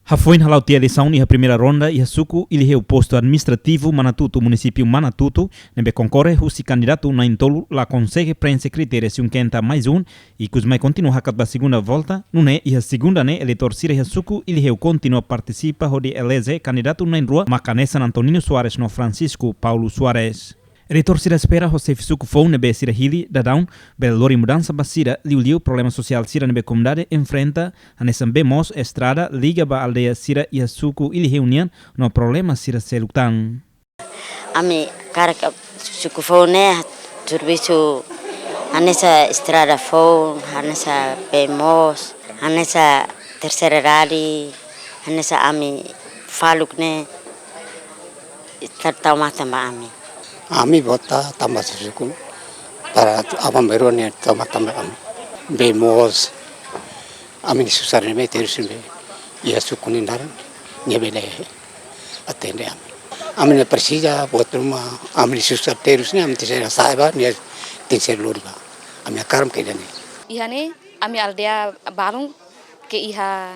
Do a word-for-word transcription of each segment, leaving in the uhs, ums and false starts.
Hafoin hala'o tiha eleisaun iha primeira ronda iha suku Iliheu, postu administrativu Manatutu, munisípiu Manatutu, ne'ebé konkorre husi kandidatu na'in-tolu la konsege preenxe kritéria cinquenta mais um, ikus mai kontinua hakat ba segunda volta, nune'e iha segunda ne'e eleitór sira iha suku Iliheu kontinua partisipa hodi eleje kandidatu na'in-rua, maka hanesan Antonino Soares no Francisco Paulo Soares. Eleitór sira espera ho xefe suku foun ne'ebé sira hili daudaun bele lori mudansa ba sira, liuliu problema sosiál sira ne'ebé komunidade enfrenta, hanesan bee moos, estrada liga ba aldeia sira iha suku Iliheu nian, no problema sira seluk tan. Ami hakarak suku foun ne'e servisu hanesan estrada foun, hanesan bee moos, hanesan terseira idade, hanesan ami faluk ne'e, tau matan ba ami. Ami vota tanba suku para atu aban-bainrua ne'e tau matan ba ami. Bee moos, ami-nia susar ne'ebé terus ne'ebé iha suku nia laran, nia bele atende ami. Ami la presiza buat ruma, ami-nia susar terus ne'e, ami tenke sa'e ba, nia tenke lori ba. Ami hakarak ke dani. Iha ne'e, ami aldeia balun ke iha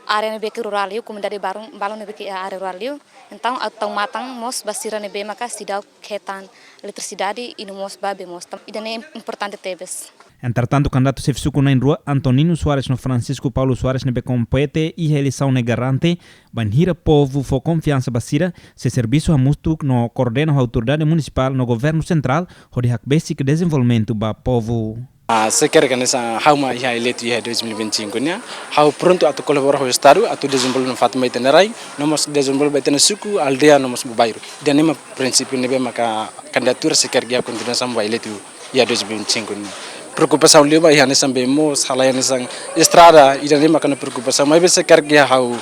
área ne'ebé ke rurál liu, komunidade balun, balun ne'ebé ke iha área rurál liu. Entaun, atu tau matan mós ba sira ne'ebé maka seidauk hetan eletrisidade i no mós ba bee moos. Ida-ne'e importante tebes. Entretantu, kandidatu xefe suku na'in-rua, Antonino Soares no Francisco Paulo Soares ne'ebé kompete iha eleisaun ne'e garante bainhira povu fó konfiansa ba sira, sei servisu hamutuk no koordena ho autoridade munisipál no governu sentrál hodi hakbesik dezenvolvimentu ba povu. Ah, se karik hanesan ha'u mak iha eleitu iha dois mil e vinte e cinco nian, ha'u prontu atu kolabora ho Estadu, atu dezenvolve nafatin ba ita-nia rai, no mós dezenvolve ba ita-nia suku, aldeia, no mós bairru. Ida-ne'e mak prinsípiu ne'ebé maka kandidatura se karik iha kontinuasaun ba eleitu iha dois mil e vinte e cinco nian. Preokupasaun liu ba iha hanesan bee moos, halai hanesan estrada, ida-ne'e mak ha'u-nia preokupasaun. Maibé se karik iha ha'u,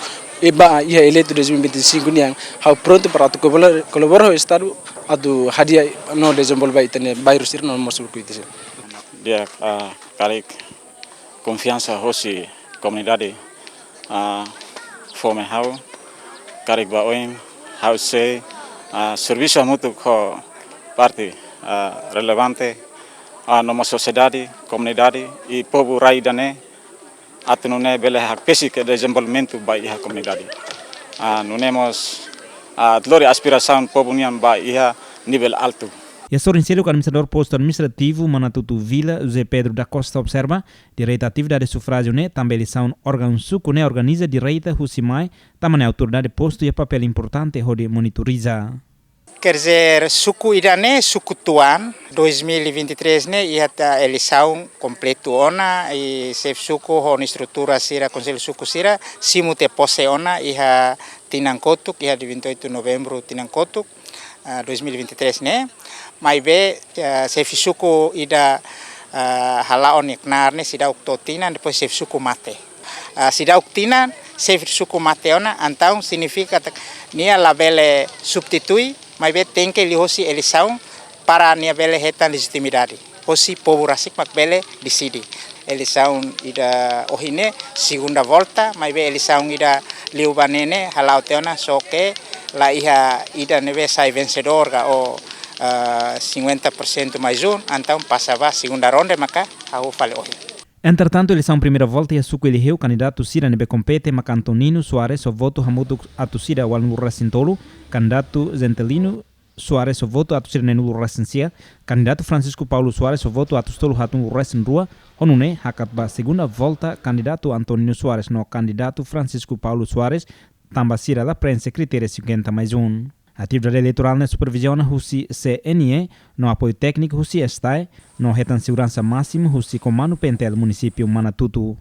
ema iha eleitu dois mil e vinte e cinco nian, ha'u prontu para atu kolabora, kolabora ho Estadu, atu hadi'a no dezenvolve ba ita-nia bairru sira no mós suku ita sira. Di'ak, ah, karik konfiansa hosi komunidade, ah, fó mai ha'u, karik ba oin ha'u sei, ah, servisu hamutuk ho parte, ah, relevante, ah, no mós sosiedade, komunidade i povu rai ida-ne'e, atu nune'e bele hakbesik dezenvolvimentu ba iha komunidade. Ah, nune'e mós, ah, lori aspirasaun povu nian ba iha nivel altu. Iha sorin seluk, administradór postu administrativu Manatutu Vila, José Pedro da Costa, observa, direta atividade sufrájiu ne'e, tanba eleisaun órgaun suku ne'e organiza direta husi mai, tanba ne'e autoridade postu iha papél importante hodi monitoriza. Quer dizer, suku ida-ne'e, suku tuan, dois mil e vinte e três ne'e, iha tiha eleisaun kompletu ona, i xefe suku ho estrutura sira, konsellu suku sira, simu tiha pose ona, iha tinan kotuk, iha dia vinte e oito novembru tinan kotuk, ah, dois mil e vinte e três ne'e. Maibé, ah, xefe suku ida, ah, hala'o nia knaar ne'e seidauk to'o tinan, depois xefe suku mate. Ah, seidauk tinan, xefe suku mate ona, entaun signifika katak nia labele substitui, maibé tenke liuhosi eleisaun para nia bele hetan lejitimidade. Hosi povu rasik mak bele deside. Eleisaun ida ohin ne'e, segunda volta, maibé eleisaun ida liubá ne'e ne'e, hala'o tiha ona só ke la iha ida ne'ebé sai vensedór ka ou, ah, cinquenta por cento mais um, entaun pasa ba segunda ronda maka hahú fali ohin. Entretantu, eleisaun primeira volta iha suku Iliheu, kandidatu sira ne'ebé kompete maka Antonino Soares ho votu hamutuk atus ida ualunulu resin tolu, kandidatu Gentilino Soares ho votu atus ida neenulu resin sia, kandidatu Francisco Paulo Soares ho votu atus tolu haatnulu resin rua, ho nune'e hakat ba segunda volta kandidatu Antonino Soares no kandidatu Francisco Paulo Soares, tanba sira la preenxe kritéria cinquenta mais um. Atividade eleitorál ne'e superviziona husi C N E, no apoiu tékniku husi STAE, no hetan seguransa másimu husi Komandu P N T L Munisípiu Manatutu.